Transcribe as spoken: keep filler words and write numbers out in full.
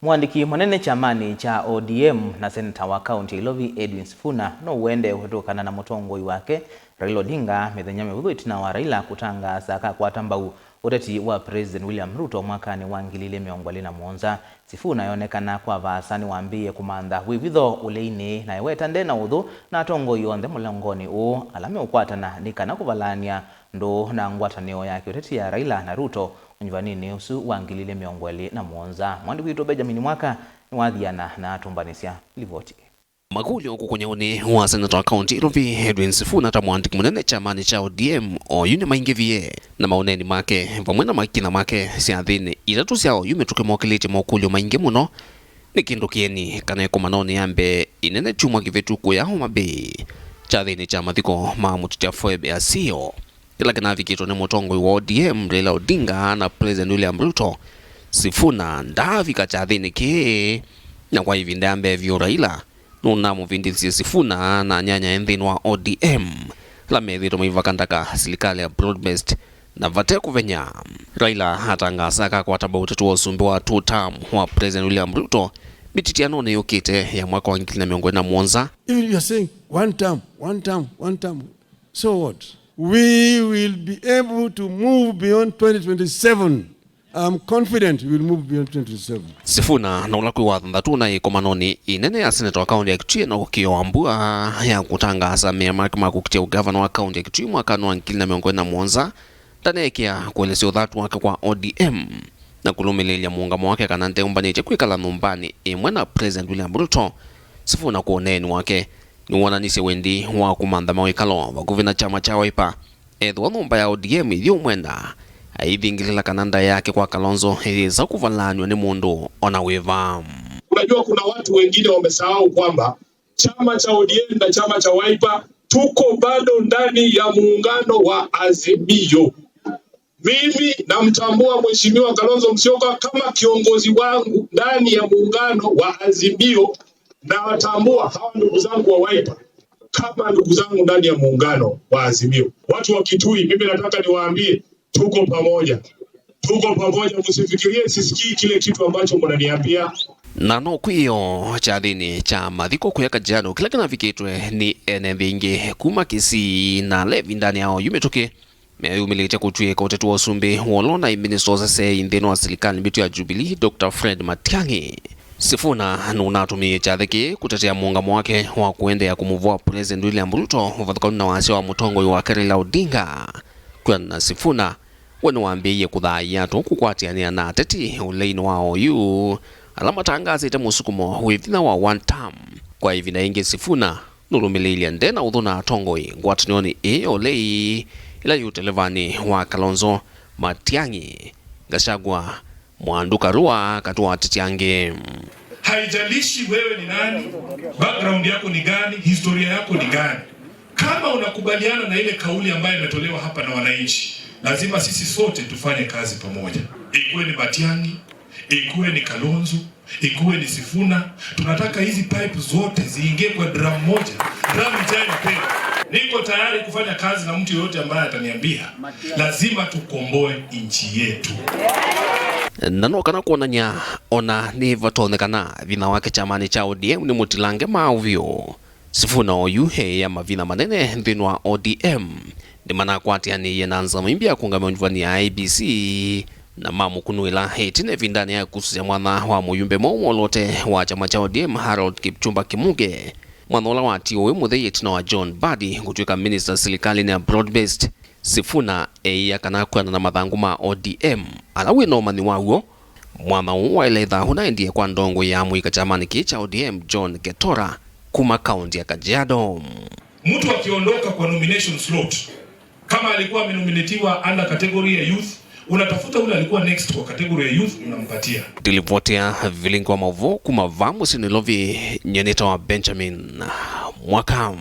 Mũandĩki mũnene kyamanĩ kya O D M na seneta wa kaũntĩ ya Ilovi Edwin Sifuna no ũendee kũvĩtũkana na mũtongoi wake Raila Odinga mĩthenya mĩvũthũ ĩtina wa Raila kũtangaasa akakwata mbau ũteti wa President William Ruto mwakanĩ wa ngili ilĩ mĩongo ĩlĩ na mũonza. Sifuna yonekana kwa vaasa nĩwambĩĩe kũmantha wĩvitho ũleinĩ na eweta nde na ũthũ na atongoi onthe mũlongonĩ ũũ ala meũkwatana nĩ kana kũvalany'a ndũũ na ngwatanĩo ya kĩũteti ya Raila na Ruto ũnyuvaninĩ ũsu wa ngili ilĩ mĩongo ĩlĩ na mũonza. Mwandĩki witũ Benjamin Mwaka nĩwathiana na atũmbanĩsya livoti. Makũlyo kũkũnyaũnĩ wa seneta wa kaũntĩ Ilovi Edwin Sifuna ta mũandĩki mũnene kyamanĩ kya O D M oyu nĩmaingĩvie, na maũneeni make vamwe na makitha make syathĩnĩ itatũ sya oyu mĩtũkĩ mokĩlĩtye mokũlyo maingĩ mũno. Nĩ kĩndũ kĩeni kana ĩkomanonĩ ya mbee ĩnene kyumwa kĩvĩtu kũya Homa Bay kyathĩnĩ kya mathiko ma mũteti Phoebe Asiyo kĩla kĩnavikĩtwe nĩ mũtongoi wa O D M Raila Odinga na President William Ruto. Sifuna ndaavika kyathĩnĩ kĩĩ, na kwa ĩvinda ya mbee vyũ Raila nũnamũvindĩthisye Sifuna na anyanyae nthĩnĩ wa O D M ala methĩĩtwe maivaka ndaka silikalĩ ya broad-based na vate kũvenya. Raila atangaasa akakwata mbau ũteti wa ũsumbĩ wa two term wa President William Ruto mĩtitianonĩ yũkĩte ya mwaka wa ngili na mĩongo ĩlĩ na mũonza. Even if you are saying one term, one term, one term, so what? We will be able to move beyond twenty twenty-seven. I'm confident we will move beyond twenty twenty-seven. Sifuna, na ũla kwĩ wa thanthatũ na ĩkomanonĩ ĩnene ya seneta wa kaũntĩ ya Kitui na ũkĩo wa mbua ya kũtangaasa mea make ma kũkitĩa ũgavana wa kaũntĩ ya Kitui mwakanĩ wa ngili na mĩongo ĩlĩ na mũonza, ndaneekĩa kũelesya ũthatu wake kwa O D M na kũlũmĩlĩĩlya mũũngamo wake kana ndeũmbanĩtye kwĩkala nyũmbanĩ ĩmwe na President William Ruto. Sifuna kwa ũneeni wake nĩwonanisye wendi wa kũmantha mawĩkalo vakuvĩ na kyama kya Wiper. Ethĩwa nyũmba ya O D M ĩyĩũmwenda, aithingĩlĩla kana ndaĩa yake kwa Kalonzo ĩyĩsa kũvalaanw'a nĩ mũndũ o na wĩva. Unajua, kuna watu wengine wamesahau kwamba chama cha O D M na chama cha Wiper tuko bado ndani ya muungano wa Azimio. Mimi namtambua Mheshimiwa Kalonzo Musyoka kama kiongozi wangu ndani ya muungano wa Azimio. Nawatambua hawa ndugu zangu wa Wiper kama ndugu zangu ndani ya muungano wa Azimio. Watu wa Kitui, mimi nataka niwaambie, tuko pamoja. Tuko pamoja, msifikirie sisikii kile kitu ambacho mnaniambia. Na no kwĩo kyathĩnĩ kya mathiko kũya Kajiado kĩla kĩnavikĩtwe nĩ ene nthĩ ingĩ kuma Kisii na Levi ndani ya oyu mĩtũkĩ. Meyumĩlĩtye kũtw'ĩka ũteti wa ũsumbĩ wa ũla ũnaĩ minista ũseseei nthĩnĩ wa silikalĩ mbĩtu ya Jubilee, Doctor Fred Matiang'i. Sifuna nũnatũmĩie kyathĩ kĩĩ kũtetea mũũngamo wake wa kũendeea kũmũvũa President William Ruto ũvathũkanu na wasya wa mũtongoi wake Raila Odinga. Kwĩanana na Sifuna, we nĩwambĩĩie kũthaaĩa atũu kũkwatĩanĩa na ateti ũleinĩ wa oyu ala matangaasĩte mũsukumo wĩ vinya wa one term. Kwa ĩvinda yĩngĩ, Sifuna nũlũmĩlĩĩlye nde na ũthũ na atongoi ngwatanĩonĩ ĩĩ ya ũlei ĩla yĩ ũtelevanĩ wa Kalonzo, Matiang'i, Gachagua, Mwandu Karua, katĩ wa ateti angĩ. Haijalishi wewe ni nani, background yako ni gani, historia yako ni gani, kama unakubaliana na ile kauli ambayo imetolewa hapa na wananchi, lazima sisi sote tufanye kazi pamoja. Ikuwe ni Matiang'i, ikuwe ni Kalonzo, ikuwe ni Sifuna, tunataka hizi pipe zote ziingie kwa drum moja, drum ijae mpira. Niko tayari kufanya kazi na mtu yoyote ambaye ataniambia lazima tukomboe nchi yetu. Na no kana kwonany'a ona nĩvatonyekana vinya wake kyamanĩ kya O D M nĩ mũtilange maũ vyũ. Sifuna oyu eĩa mavinya manene nthĩnĩ wa O D M nĩmanakwatĩanĩie na nzama imbi ya kũũngamĩa ũnyuvani ya I E B C, na mamũkunũĩla ĩtina ĩvindanĩ ya kũkusũsya mwanya wa mũyumbe mwaũ mwolote wa kyama kya O D M, Harold Kipchumba Kimuge, mwanya ũla watiiwe wĩ mũthei ĩtina wa John Mbadi kũtw'ĩka minista silikalĩnĩ ya broad-based. Sifuna eĩa kana kwĩanana na mathangũ ma O D M ala wĩ na ũmanyi waw'o, mwanya ũũ waĩle ĩtha ũnaendie kwa ndongoi ya mũika kyamanĩ kĩĩ kya O D M, John Ketora, kuma kaũntĩ ya Kajiado. Mtu akiondoka kwa nomination slot, kama alikuwa amenominatiwa under category ya youth, unatafuta ule alikuwa next kwa category ya youth, unampatia. Ndilivotea vilingi wa maũvoo kuma vaa mũsyĩ Nairobi, nyie nĩtawa Benjamin Mwaka.